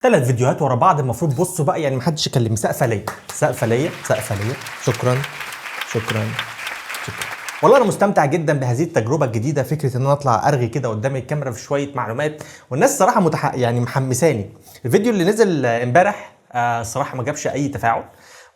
ثلاث فيديوهات ورا بعض المفروض. بصوا بقى، يعني محدش يكلمني. سقفه ليا، سقفه ليا، سقفه ليا. شكرا شكرا شكرا. والله انا مستمتع جدا بهذه التجربة الجديده، فكرة ان انا اطلع ارغي كده قدام الكاميرا في شوية معلومات، والناس صراحة يعني محمساني. الفيديو اللي نزل امبارح الصراحة ما جابش اي تفاعل،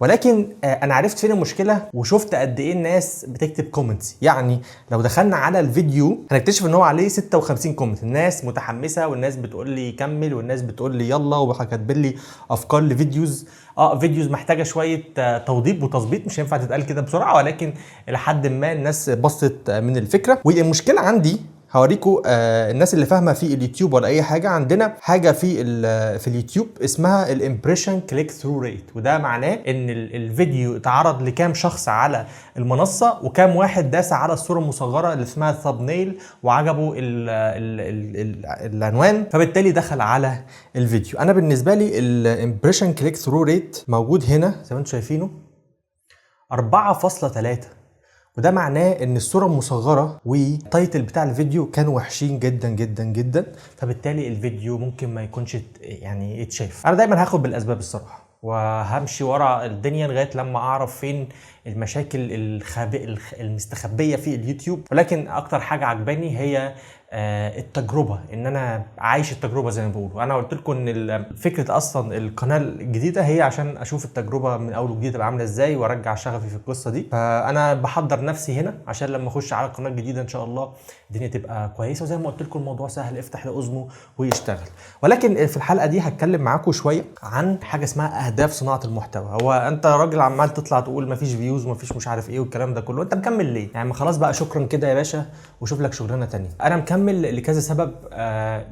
ولكن انا عرفت فين المشكلة وشفت قد ايه الناس بتكتب comments. يعني لو دخلنا على الفيديو هنكتشف ان هو عليه 56 comment. الناس متحمسة والناس بتقول لي كمل والناس بتقول لي يلا، وكاتبين لي افكار ل videos. Videos محتاجه شوية توضيب وتظبيط، مش هينفع تتقال كده بسرعه، ولكن الى حد ما الناس بصت من الفكره. والمشكلة عندي هوريكم، الناس اللي فاهمه في اليوتيوب ولا اي حاجه، عندنا حاجة في اليوتيوب اسمها ال impression click through rate، وده معناه ان الفيديو اتعرض لكام شخص على المنصة وكام واحد داس على الصورة المصغرة اللي اسمها thumbnail وعجبه ال ال ال ال العنوان، فبالتالي دخل على الفيديو. انا بالنسبة لي ال impression click through rate موجود هنا زي ما انتم شايفينه 4.3، وده معناه ان الصورة المصغرة وال title بتاع الفيديو كانوا وحشين جدا جدا جدا، فبالتالي الفيديو ممكن ما يكونش يعني يتشاف. انا دايما هاخد بالاسباب الصراحة وهمشي ورا الدنيا لغاية لما اعرف فين المشاكل المستخبيه في اليوتيوب. ولكن اكتر حاجة عجباني هي التجربه، ان انا عايش التجربة زي ما بيقولوا. انا قلت لكم ان فكرة اصلا القناة الجديدة هي عشان اشوف التجربة من اول وجديد تبقى عامله ازاي وارجع شغفي في القصة دي. فانا بحضر نفسي هنا عشان لما اخش على القناة الجديدة ان شاء الله الدنيا تبقى كويسه. وزي ما قلت لكم الموضوع سهل، افتح لاذنه ويشتغل. ولكن في الحلقة دي هتكلم معاكم شوية عن حاجة اسمها اهداف صناعة المحتوى. هو انت راجل عمال تطلع تقول مفيش views ومفيش مش عارف ايه والكلام ده كله، انت مكمل ليه؟ يعني ما خلاص بقى، شكرا كده يا باشا وشوف لك شغلانة تانية. انا مكمل لكذا سبب،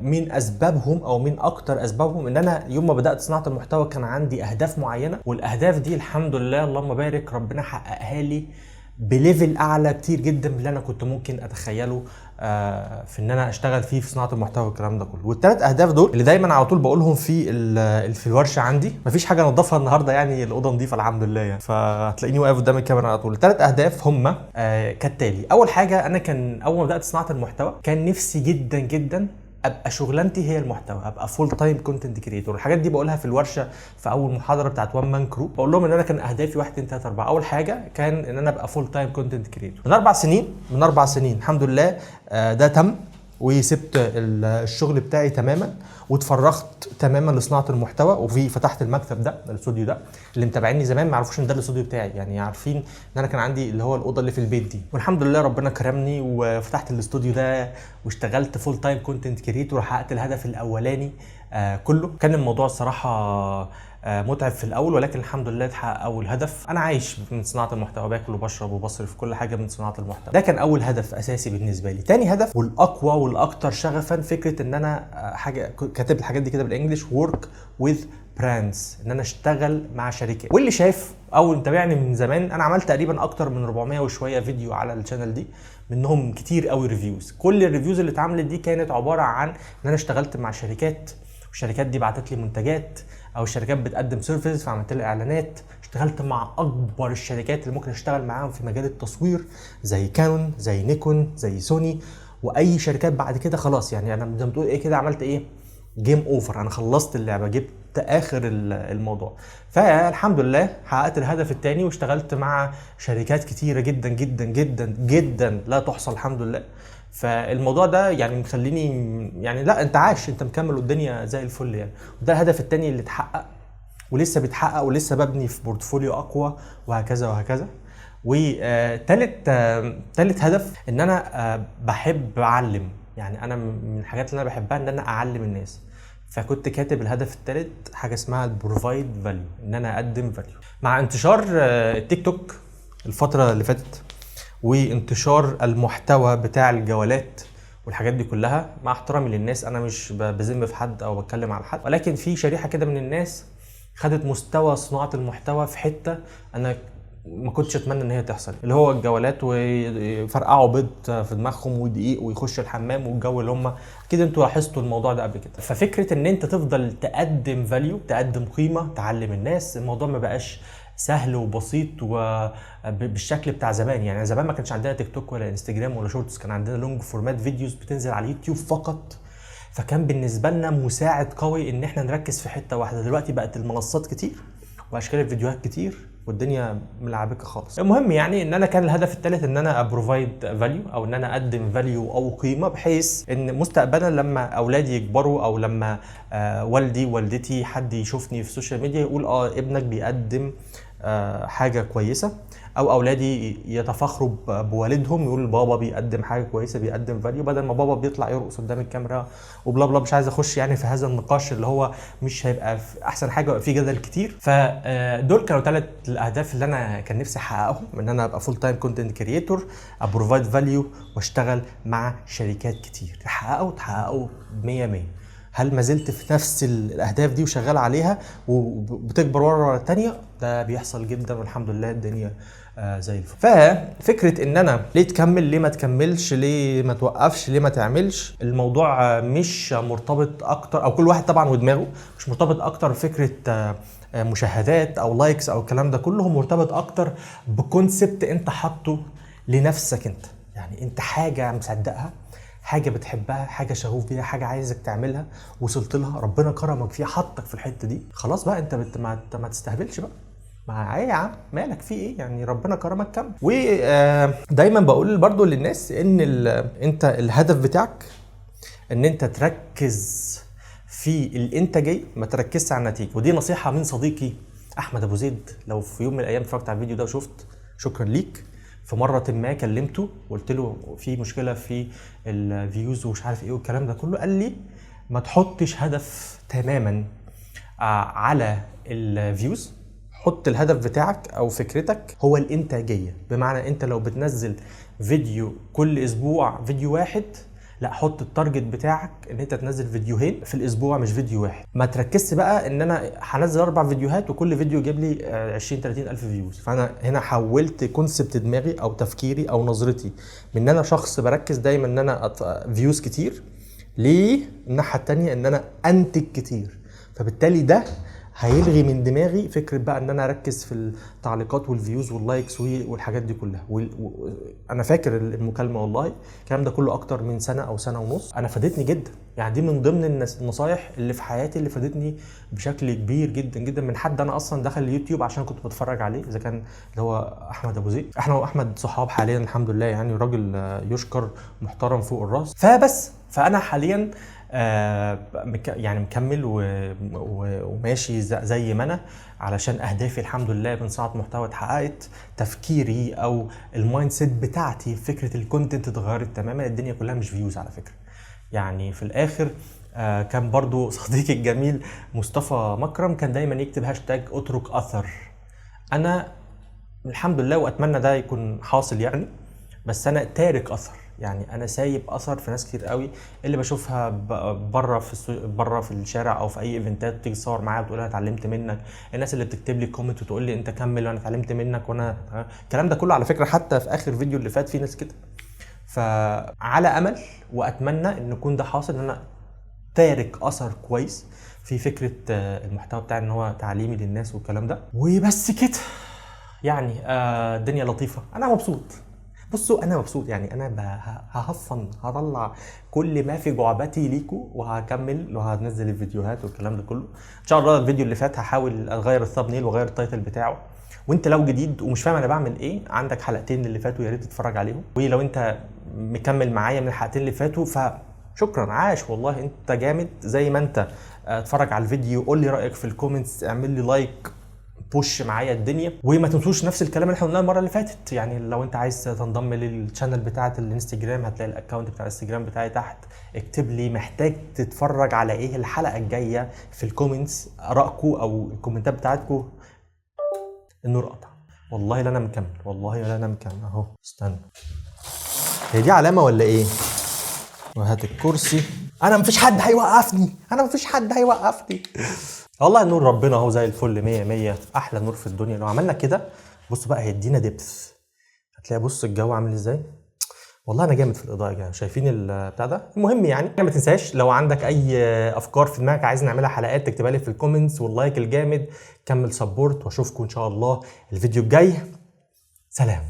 من اسبابهم او من اكتر اسبابهم ان انا يوم ما بدات صناعة المحتوى كان عندي اهداف معينه، والاهداف دي الحمد لله اللهم بارك ربنا حققها لي ب level اعلى كتير جدا من اللي انا كنت ممكن اتخيله في ان انا اشتغل فيه في صناعة المحتوى والكلام ده كله. والثلاث اهداف دول اللي دايما على طول بقولهم في الورشة عندي، مفيش حاجة انضفها النهارده، يعني الاوضة نظيفة الحمد لله يعني، فهتلاقيني واقف قدام الكاميرا على طول. الثلاث اهداف هم كالتالي: اول حاجه، انا كان اول ما بدات صناعة المحتوى كان نفسي جدا جدا ابقى شغلانتي هي المحتوى، ابقى full time content creator. الحاجات دي بقولها في الورشة في اول محاضرة بتاعت one man crew، بقول لهم ان انا كان اهدافي 1 2 3 4. اول حاجة كان ان انا ابقى full time content creator. من 4 سنين الحمد لله ده تم، وسبت الشغل بتاعي تماما واتفرغت تماما لصناعة المحتوى، وفي فتحت المكتب ده، الاستوديو ده. اللي متابعيني زمان ما يعرفوش ان ده الاستوديو بتاعي، يعني عارفين ان انا كان عندي اللي هو الاوضة اللي في البيت دي، والحمد لله ربنا كرمني وفتحت الاستوديو ده واشتغلت full time content creator وحققت الهدف الاولاني كله. كان الموضوع الصراحة متعب في الاول، ولكن الحمد لله اتحقق اول هدف. انا عايش من صناعة المحتوى، باكل وبشرب وبصرف كل حاجة من صناعة المحتوى. ده كان اول هدف اساسي بالنسبة لي. تاني هدف والاقوى والاكثر شغفا فكرة ان انا حاجة كاتب الحاجات دي كده بال English، work with brands، ان انا اشتغل مع شركات. واللي شايف او متابعني من زمان، انا عملت تقريبا اكتر من 400 وشوية فيديو على ال channel دي، منهم كتير قوي reviews. كل ال reviews اللي اتعملت دي كانت عبارة عن ان انا اشتغلت مع شركات، والشركات دي بعتت لي منتجات، او الشركات بتقدم service فعملت لها اعلانات. اشتغلت مع اكبر الشركات اللي ممكن اشتغل معاهم في مجال التصوير، زي كانون، زي نيكون، زي سوني، واي شركات بعد كده. خلاص، يعني انا زي ما تقول ايه كده عملت ايه، game over، انا خلصت اللعبه، جبت اخر الموضوع. فالحمد لله حققت الهدف الثاني واشتغلت مع شركات كتيرة جدا جدا جدا جدا لا تحصى الحمد لله. فالموضوع ده يعني مخليني يعني لا انت عايش، انت مكمل والدنيا زي الفل يعني. وده الهدف الثاني اللي اتحقق ولسه بيتحقق ولسه ببني في portfolio اقوى وهكذا وهكذا. وتالت تالت هدف ان انا بحب اعلم، يعني انا من الحاجات اللي انا بحبها ان انا اعلم الناس. فكنت كاتب الهدف الثالث حاجة اسمها ال provide value، ان انا اقدم value. مع انتشار التيك توك الفترة اللي فاتت وانتشار المحتوى بتاع الجولات والحاجات دي كلها، مع احترامي للناس، انا مش بذم في حد او بتكلم على حد، ولكن في شريحة كده من الناس خدت مستوى صناعة المحتوى في حتة انا ما كنتش اتمنى ان هي تحصل، اللي هو الجولات ويفرقعوا بيض في دماغهم ودقيق ويخش الحمام والجو اللي هم اكيد انتوا لاحظتوا الموضوع ده قبل كده. ففكره ان انت تفضل تقدم value، تقدم قيمه، تعلم الناس، الموضوع ما بقاش سهل وبسيط وبالشكل بتاع زمان. يعني زمان ما كانش عندنا تيك توك ولا انستجرام ولا shorts، كان عندنا long format videos بتنزل على اليوتيوب فقط. فكان بالنسبة لنا مساعد قوي ان احنا نركز في حتة واحده. دلوقتي بقت المنصات كتير واشكال الفيديوهات كتير والدنيا ملعبكه خالص. المهم يعني ان انا كان الهدف الثالث ان انا ا provide value، او ان انا اقدم value او قيمه، بحيث ان مستقبلا لما اولادي يكبروا او لما والدي والدتي حد يشوفني في ال social media يقول ابنك بيقدم حاجة كويسه، او اولادي يتفاخروا بوالدهم يقولوا بابا بيقدم حاجة كويسه، بيقدم value، بدل ما بابا بيطلع يرقص قدام الكاميرا و blah blah. مش عايز اخش يعني في هذا النقاش اللي هو مش هيبقى في احسن حاجة ويبقى فيه جدل كتير. فدول كانوا ثلاث الاهداف اللي انا كان نفسي احققهم، ان انا ابقى full time content creator، ا provide value، واشتغل مع شركات كتير. تحققوا 100 100. هل ما زلت في نفس الاهداف دي وشغال عليها وبتكبر ورا الثانيه؟ ده بيحصل جدا والحمد لله، الدنيا زي الفل. ففكره ان انا ليه تكمل، ليه ما تكملش، ليه ما توقفش، ليه ما تعملش، الموضوع مش مرتبط اكتر، او كل واحد طبعا ودماغه، مش مرتبط اكتر بفكره مشاهدات او likes او الكلام ده كله. هو مرتبط اكتر ب concept انت حاطه لنفسك انت، يعني انت حاجة مصدقها، حاجة بتحبها، حاجة شغوف بيها، حاجة عايزك تعملها، وصلت لها، ربنا كرمك فيها، حطك في الحتة دي، خلاص بقى انت ما تستهبلش بقى. ما ايه يا عم مالك في ايه يعني، ربنا كرمك كمل. ودايما بقول برضو للناس ان انت الهدف بتاعك ان انت تركز في الانتاجيه، ما تركزش على النتيجه. ودي نصيحة من صديقي احمد ابو زيد، لو في يوم من الايام اتفرجت على الفيديو ده وشفت، شكرا ليك. في مرة ما كلمته وقلت له في مشكلة في ال views ومش عارف ايه والكلام ده كله، قال لي ما تحطش هدف تماما على ال views، حط الهدف بتاعك او فكرتك هو الانتاجيه. بمعنى انت لو بتنزل فيديو كل اسبوع فيديو واحد، لا، حط ال target بتاعك ان انت تنزل فيديوهين في الاسبوع مش فيديو واحد. ما تركزش بقى ان انا هنزل اربع فيديوهات وكل فيديو يجيب لي 20 30 الف views. فانا هنا حولت concept دماغي او تفكيري او نظرتي من ان انا شخص بركز دايما ان انا views كتير، للناحيه التانية ان انا انتج كتير. فبالتالي ده هيلغي من دماغي فكرة بقى ان انا اركز في التعليقات وال views وال likes والحاجات دي كلها. انا فاكر المكالمه، والله الكلام ده كله اكتر من سنة او سنة ونص، انا فادتني جدا. يعني دي من ضمن النصايح اللي في حياتي اللي فادتني بشكل كبير جدا جدا، من حد انا اصلا دخل اليوتيوب عشان كنت بتفرج عليه، اذا كان اللي هو احمد ابو زيد. احنا واحمد صحاب حاليا الحمد لله، يعني راجل يشكر، محترم فوق الراس. فبس فانا حاليا يعني مكمل وماشي زي ما انا، علشان اهدافي الحمد لله من صناعة محتوى اتحققت. تفكيري او ال mindset بتاعتي في فكرة ال content اتغيرت تماما. الدنيا كلها مش views على فكره. يعني في الاخر كان برضو صديقي الجميل مصطفى مكرم كان دايما يكتب هاشتاج اترك اثر. انا الحمد لله واتمنى ده يكون حاصل يعني، بس انا تارك اثر، يعني انا سايب اثر في ناس كتير قوي اللي بشوفها بره في الشارع او في اي event ات، تيجي تصور معايا وتقول انا اتعلمت منك. الناس اللي بتكتب لي comment وتقول لي انت كمل وانا اتعلمت منك، وانا الكلام ده كله على فكرة حتى في اخر فيديو اللي فات في ناس كده. فعلى امل واتمنى ان يكون ده حاصل، ان انا تارك اثر كويس في فكرة المحتوى بتاعي ان هو تعليمي للناس والكلام ده. وبس كده يعني، الدنيا لطيفه، انا مبسوط. بصوا انا مبسوط، يعني انا ه have fun، هطلع كل ما في جعبتي ليكو وهكمل وهنزل الفيديوهات والكلام ده كله ان شاء الله. الفيديو اللي فات هحاول اغير ال thumbnail واغير ال title بتاعه. وانت لو جديد ومش فاهم انا بعمل ايه، عندك حلقتين اللي فاتوا يا ريت تتفرج عليهم. ولو انت مكمل معايا من الحلقتين اللي فاتوا فشكرا، عاش والله انت جامد زي ما انت. اتفرج على الفيديو، قول لي رايك في ال comments، اعمل لي like، push معايا الدنيا. وما تنسوش نفس الكلام اللي احنا قلناه المرة اللي فاتت، يعني لو انت عايز تنضم لل channel بتاعه الانستجرام هتلاقي ال account بتاع الانستجرام بتاعي تحت. اكتب لي محتاج تتفرج على ايه الحلقة الجاية في ال comments، ارائكم او ال comment ات بتاعتكم. النور قطع، والله لا انا مكمل، والله لا انا مكمل اهو. استنى، هي دي علامة ولا ايه؟ وهات الكرسي. انا مفيش حد هيوقفني، انا مفيش حد هيوقفني والله. نور ربنا اهو زي الفل، مية مية، احلى نور في الدنيا. لو عملنا كده بصوا بقى هيدينا depth، هتلاقي بص الجو عامل ازاي. والله انا جامد في الاضاءة يا جماعه، شايفين البتاع ده؟ المهم يعني ما تنساش لو عندك اي افكار في دماغك عايز نعملها حلقات تكتبها لي في ال comments، وال like الجامد، كمل support، واشوفكم ان شاء الله الفيديو الجاي. سلام.